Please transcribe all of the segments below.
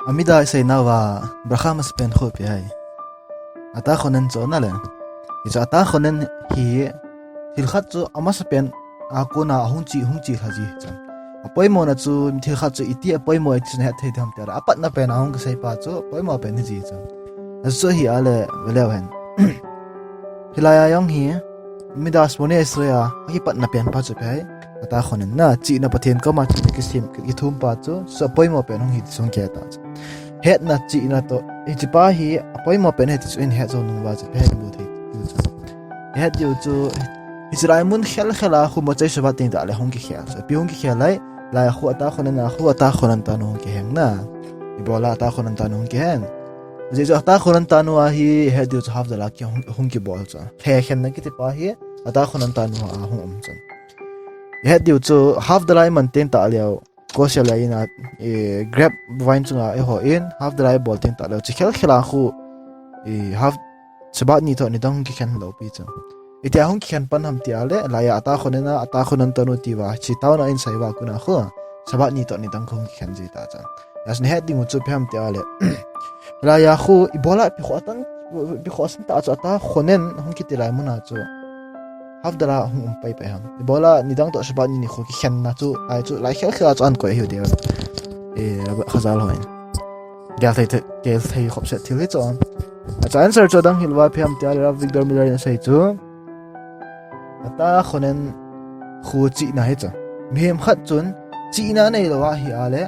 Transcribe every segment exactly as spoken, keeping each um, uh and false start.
Amida isei nauva bracha masapen khu ipi ham. Ata chonen chu nale. Hichu ata chonen hi thil khat chu amasapen a kona hung chi, hung chi lha ji chu. Apoimona chu thil khat chu iti apoimo iti chu nahet thei ham tia, apatna pen a hung kisei pa chu apoimo pen hi ji chu. Achu hi ale veleu hen. Hilai a jong hi Midas Moni Israel a kipatna pen pa chu ipi ham. Ata chonen na chihna Pathen koma chihna kisem, kithum pa chu, chu apoimo pen hung hi ti sung ke ta chu. Hetna chihna toh, hiche pa hi apoimo pen hi ti chu ihet jou nung uva chu ipi ham imu thei diu chu. Ihet diu chu, hiche lai mun khel khel a khu mochai Sabbath teng tah le hung kikhel. Chu ipi hung kikhel lai, lai a khu ata chonen a khu ata chonen tanu hung kiheng na. Ibola ata chonen tanu hung kiheng. Ajeh chu ata chonen tanu a hi ihet diu chu Havdalah ki hung, hung kibol chu. Lhekhenna kiti pa hi ata chonen tanu a hung um chu. Ihet diu chu Havdalah iman teng tah leh, kosel a ina, eh, grape vine chunga eiho in, Havdalah ibol teng tah leh, chi khel khel a khu, eh, Hav-, Sabbath ni toh nidang hung kikhen lou pi chu. Itia hung kikhen pan ham tia le, lai a ata chonen a, ata chonen tanu ti uva, chi taona in sei uva kona khu, Sabbath ni toh nidang hung kikhen ji ta chu. Hijeh a chu ihet ding u chu ipi ham tia le. Lai a khu, ibola ipi khoh tan, ipi khoh san ta chu ata chonen hung kiti lai mun a chu. Havdalah hung um pai pai ham. Ibola nidang toh Sabbath ni nikho kikhenna chu, ai chu, lai khel khel a chu ahin koi ahiu diu. Eh, Rabbi Chazal hon. Gel thei, thei, gel thei khop set thil hi chu. Achu answer chu adang hil uva ipi ham tia le Rav Avigdor Miller in asei chu. Ata chonen khu chihna hi chu. Mihem khat chun chihna neilou ahi a le,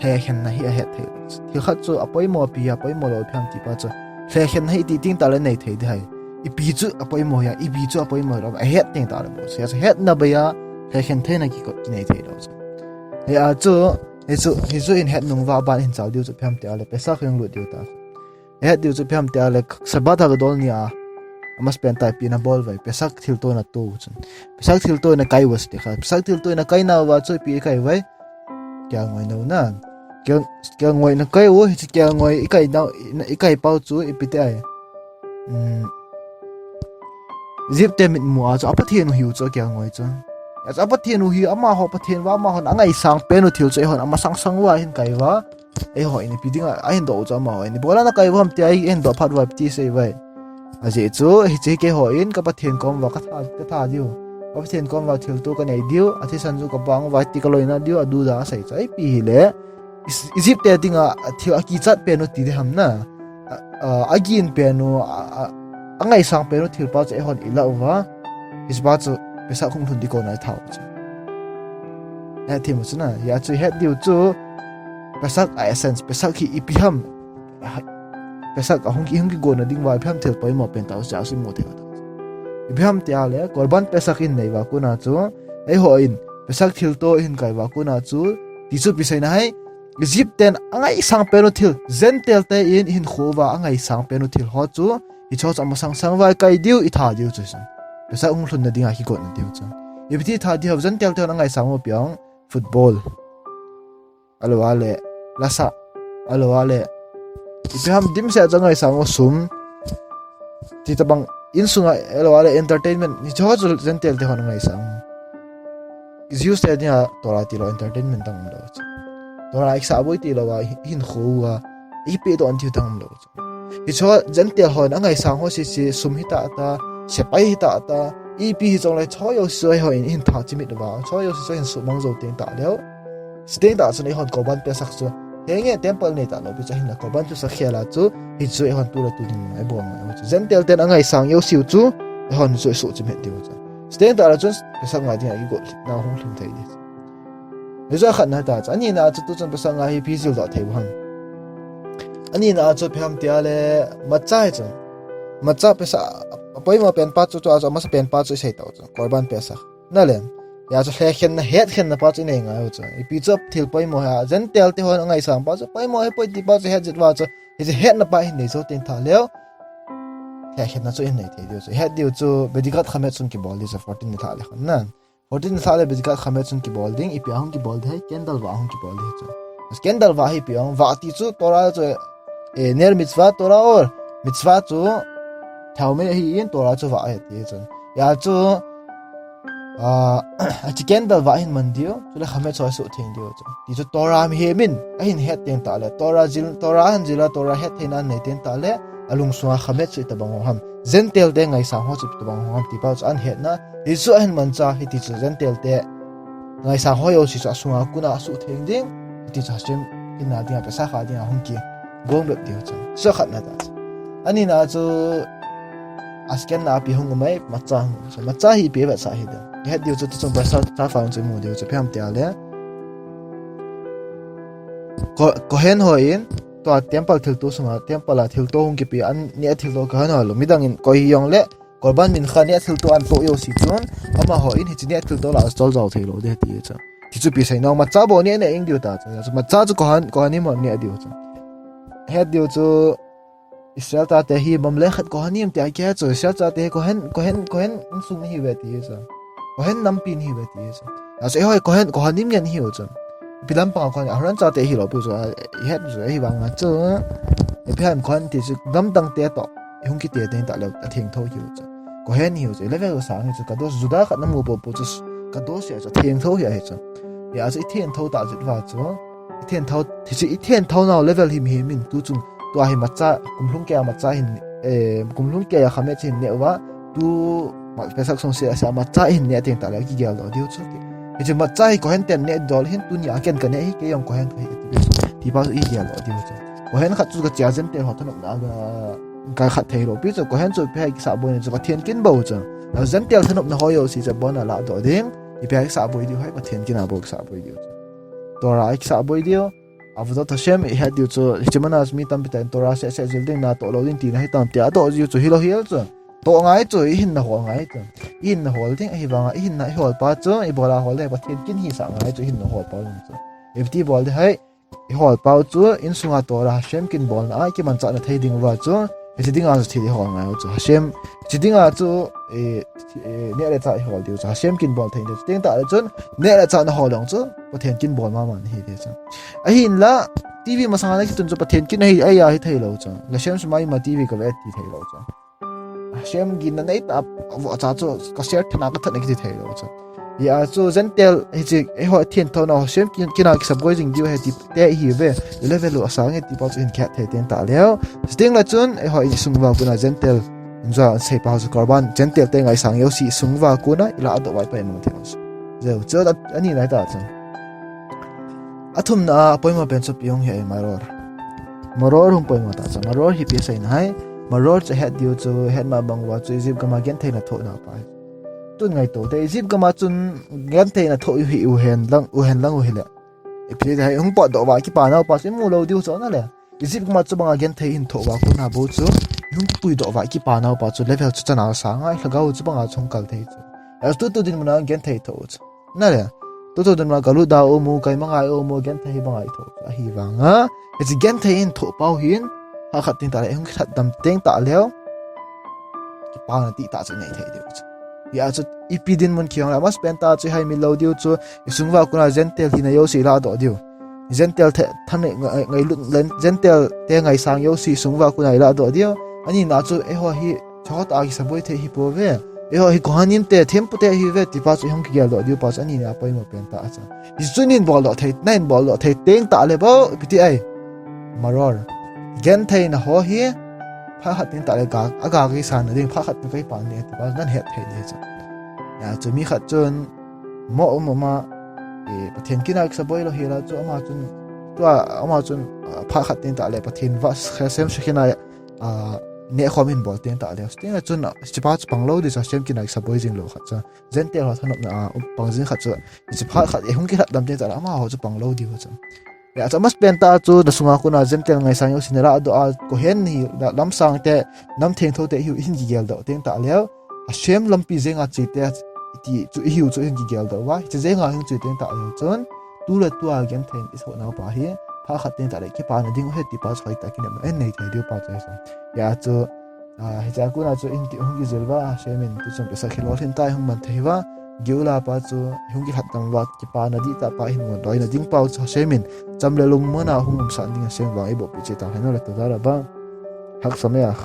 lhekhenna hi ahet thei. Thil khat chu apoimo pi, apoimo lou ipi ham ti pa chu. Lhekhenna hi iti teng tah le nei thei ding ahi. Ipi chu apoimo ham, ipi chu apoimo lou, ahet teng tah le bol. Hiche hetna bei a, lhekhen theina kikoi chu nei thei lou chu. Hijeh a chu, hichu, hichu ihet nung uva aban ihin chal diu chu ipi ham tia le, Pesach hung lut diu ta. Ihet diu chu ipi ham tia le, Sabbath Hagdol ni a, amasapen tah ipi ana bol uva, Pesach thilto ana to u chun. Pesach thilto ana kai uva site kha. Pesach thilto ana kai nauva chu ipi ikai uva. Kelngoi ana u na. Kel, kelngoi ana kai u, hiche kelngoi ikai nau, ikai pau chu ipi ti ham. Hmm. Egypt te mitmu a chu a Pathen u ahiu chu kelngoi chu. Achu a Pathen u hi amaho Pathen uva, amahon angaisang pen u thil chu eihon amasang sang uva ahin kai uva. Eiho in ipi dinga ahin doh u chu amaho in. Ibola nakai u ham tia ahin doh phat uva ipi ti sei uva. Ajeh chu, hiche keiho in ka Pathen kom uva katha, katha diu. Ka Pathen kom uva thilto kanei diu, athisan chu kabang uva ti kaloina diu, aduda asei chu. Ipi hile, Is-, Egypt te dinga, a thil akichat pen u ti ding ham na. A, a, agin pen u, a, a, angaisang pen u thil pa chu eihon ilah uva. Hiche pa chu Pesach hung lhun ding kona itha u chu. Ihet thei u chu na, hijeh a chu ihet diu chu Pesach a essence, Pesach hi ipi ham. Pesach a hung ki, hung kigonna ding uva ipi ham thil poimo pen tah u chu imu thei u ta. Ipi ham tia le, Korban Pesach inei uva kona chu, eiho in, Pesach thilto ihin kai uva kona chu, ti chu ipi seina ham, Egypt ten angaisang pen u thil, Gentile te in ihinkho uva angaisang pen u thil ho chu, hiche ho chu amasang sang uva ikai diu, itha diu chu. Pesach hung lhunna dinga kigonna diu chu. Ipi ti itha diu, Gentile ten angaisang u ipi ham, football. Ahilou le, lasa. Ahilou le, ipi ham dimset chu angaisang u sum. Ti tabang insunga, ahilou le, entertainment. Hiche ho chu Gentile te hon angaisang. Jews te dinga Torah tilou entertainment dang umlou chu. Torah ikisah boi tilou a, ihinkho uva, ikipedoh diu dang umlou chu. Hiche ho Gentile hon angaisang ho sese, sum hita ta, sepai hita ta, ipi hijongle hiche ho jouse chu eiho in ihin thah chimit uva, hiche ho jouse chu ihin suhmang jou teng tah leh. Chuteng tah chun eihon Korban Pesach chu, henge temple nei talou pi chu ahinla Korban Pesach khel a chu, hichu eihon tu le tu ding ibol ngai u chu. Gentile ten angaisang jouse u chu, eihon chu isuh chimit diu chu. Chuteng tah le chun Pesach ngai dinga igot na hung lhung thei ding. Hichu akhatna ta chu, anina chu tuchun Pesach ngai hi ipi jil doh thei u ham. Anina chu ipi ham tia le, matzah hi chu. Matzah Pesach, apoimo pen pa chu, chu a chu amasapen pa chu isei tau chu. Korban Pesach. Nale. Hijeh a chu lhekhenna, hetkhenna pa chu inei ngai u chu. Ipi chu thil poimo ham, Gentile te hon angaisang pa chu, poimo ahipoi ti pa chu het jeh uva chu. Hiche hetna pa ihin nei jou teng tah leh. Lhekhenna chu ihin nei thei diu chu. Het diu chu, Bedikat Chametz hung kibol ding chu, fourteen nilhah le khun na. Fourteen nilhah le Bedikat Chametz hung kibol ding, ipi a hung kibol ding ham, candle vah hung kibol ding chu. Candle vah hi ipi ham, vah ti chu Torah chu, eh, ner mitzvah Torah or, mitzvah chu, thaomei ahin Torah chu vah ahi ti chu. Hijeh a chu, Ah, hiche candle vah ahin man diu, chule khamet chu asuh theng diu chu. Ti chu Torah mihem in ahin het teng tah le, Torah jil, Torah ahin jil a, Torah hetthei na anei teng tah le, alung sunga khamet chu itobang hung ham, Gentile te ngaisang ho chu itobang hung ham ti pa chu ahin hetna. Hichu ahin mancha, hiti chu Gentile te ngaisang ho jouse chu asunga kona asuh theng ding, hiti chu Hashem kinna dinga, Pesach a dinga hung kigong bep diu chu. Chu khatna tah chu. Anina chu, a second na a ipi hung um em, matzah hung um chu. Matzah hi ipi vetsah hiding. Ihet diu chu, tuchung Pesach, Pesach a hung chu imu diu chu, ipi ham tia le, Ko-, Kohen hon, tua temple thilto sunga, temple a thilto hung kipe, an neh thilto Kohen ho lou. Midang in koi hijongle, Korban Mincha neh thilto ahin toh jouse chun, amahon hiche neh thilto lah a chol jao thei lou ding ti chu. Ti chu ipi seina, matzah bou neh neh ding diu ta chu. Chu matzah chu Kohen, Kohen in ahin neh diu chu. Ihet diu chu, Israel chate hi mamlekhat Kohanim tia kihe chu, Israel chate hi Kohen, Kohen, Kohen insung nahiuve ti chu. Kohen nampi nahiuve ti chu. Achu eiho Kohen, Kohanim ngen ihiu chu. Ipi lampanga Kohen, Aaron chate hilou pi chu, a, ihet chu, ahivanga chu. Ipi ham Kohen ti chu, lamdang te toh ihung kite teng tah le, athengtho ihiu chu. Kohen ihiu chu, level asang ihiu chu, kadosh, Juda khat namu popo chu, kadosh ihiu chu, athengtho ihiu chu. Hijeh chun ithengtho tah jeh uva chu. Ithengtho, hiche ithengtho nau level hi mihem in tuchung, tua hi matzah, kum lhung keiya matzah hin, eh, kum lhung keiya khamet chu ahin neh uva, tu ma-, Pesach sung sese a matzah ahin neh teng tah le kigel doh diu chu. Hiche matzah hi Kohen ten neh dol hin, tunia ken kaneh hi, kei jong Kohen kahi ti pa chu igel doh diu chu. Kohen khat chu kachea Gentile ho thanopna a, ka khat thei lou pi chu, Kohen chu ipi ham kisah boi na chu, Pathen kin bou chu. Gentile thanopna ho jouse chu abon a ladoh ding, ipi ham kisah boi diu ham, Pathen kin a bou kisah boi diu chu. Torah a kisah boi diu, Avodat Hashem ihet diu chu, hiche mana mi tampi tah in Torah sese jil ding, natoh lou ding tina hitam tia atoh jiu chu, hilou hel chu. Toh ngai chu, ihinna hol ngai chu. Ihinna hol ding, ahivanga, ihinna ihol pa chu, ibola hol ding, Pathen kin hisah ngai chu, ihinna hol pa jong chu. Iti bol ding ham, ihol pau chu, insunga Torah Hashem kin bolna a, ikimanchah na thei ding uva chu, hiche dinga chu thil ihol ngai u chu. Hashem, hiche dinga chu, eh, eh, neh le chah ihol diu chu. Hashem kin bol thei ding chu. Teng tah le chun, neh le chah nahol jong chu, Pathen kin bol mama nahi ti chu. Ahinla, T V masanga nakitun chu Pathen kin ahi, ahi, ahi thei lou chu. Lashem Shemaim a T V kave ti thei lou chu. Hashem ginna nei tah, vo cha chu, ka share thei na, ka that na kiti thei lou chu. Hijeh chun Gentile, hiche, eiho ithengtho nau, Hashem kin, kin a kisaboi jing diu ahi ti te ihiuve, level u asang e ti pa chu hin kihet thei teng tah leu. Chuteng le chun, eiho insung uva kona Gentile, injua sei pa chu Korban, Gentile te ngaisang jouse sung uva kona, ilah doh uva ipoimo thei u chu. Jeh u chu, a, anina tah chu. Athumna a poimo pen chu ipi hung hi ahi, Maror. Maror hung poimo tah chu. Maror hi ipi asei na ham. Maror chu het diu chu, het ma bang uva chu Egypt gam a genthei na thoh nau pa. Tun ngaito te, Egypt gam a chun genthei na thoh u hi u hen lang, u hen lang u hile. Ipi ti ham, hung potdoh uva kipa nau pa chu imu lou diu chu na le. Egypt gam a chu bang a genthei hin thoh uva kona bou chu, hung kipuidoh uva kipa nau pa chu, level chu chana sang a, lhagao chu bang a chu hung kal thei chu. Ahi chu tutu dinmun a genthei thoh u chu. Na le, tutu dinmun a galut a um u, kaimang a um u, genthei hi bang a ithoh. Ahivanga, hiche genthei hin thoh pau hin, phat khat teng tah le, hung kilhadam teng tah leu, kipana dihtah chu nei thei diu chu. Hijeh chun, ipi dinmun kihong le, amasapen tah chu ihai mil lou diu chu, isung uva kona Gentile hina jouse ilah doh diu. Gentile the, than, ngai, ngailut, Gentile te ngaisang jouse isung uva kona ilah doh diu. Anina chu, eiho hi, Chakot a kisaboi thei hi pouve. Eiho hi Kohanim te, thempu te ihiuve, ti pa chu ihung kigel doh diu pa chu anina a poimo pen tah chu. Hichu nahin bol doh thei, nahin bol doh thei teng tah le bou, ipi ti ahi. Maror. Genthei na ho hi, phat khat teng tah le ga, aga kisan na ding, phat khat teng kipana ding, ti pa chu nahin het thei ding chu. Hijeh chun mi khat chun, mo um um a, eh, Pathen kin a kisaboi lou hel a chu, ama chun, tua, ama chun, ah, phat khat teng tah le Pathen va, Hashem Shekhinah, ah, neh khom hin bol teng tah le. Teng le chun, ah, hiche pa chu pang lou ding chu, Hashem kin a kisaboi jing lou khat chu. Gentile ho thanopna a, um, pang jing khat chu. Hiche phat khat, eh, hung kilhadam teng tah le, amaho chu pang lou diu chu. Hijeh chun amasapen tah chu, na sunga kona Gentile ngaisang jouse na lah doh a, Kohen hi, na lamsang te, nam thengtho te ihiu, ihin kigel doh teng tah leu. Hashem lampi jenga che te, iti chu ihiu chu ihin kigel doh uva. Hiche jenga hung che teng tah leu chun, tu le tua genthei in ithoh nau pa hi, phat khat teng tah le kipana ding u ahi ti pa chu hoitah a kinepna nei thei diu pa chu ahi chu. Hijeh chun, ah, hiche a kona chu ihin ki, hung kijil uva, Hashem in tuchung Pesach hi lolhin tah a ihung man thei uva, Geula pa chu ihung kilhadam uva, kipana dihtah pa ihin mu loi na ding pa u chu Hashem in cham le lungmon a hung umsah ding Hashem vang eiboh peh cheh tahen le, toda rabah. Chag Sameach.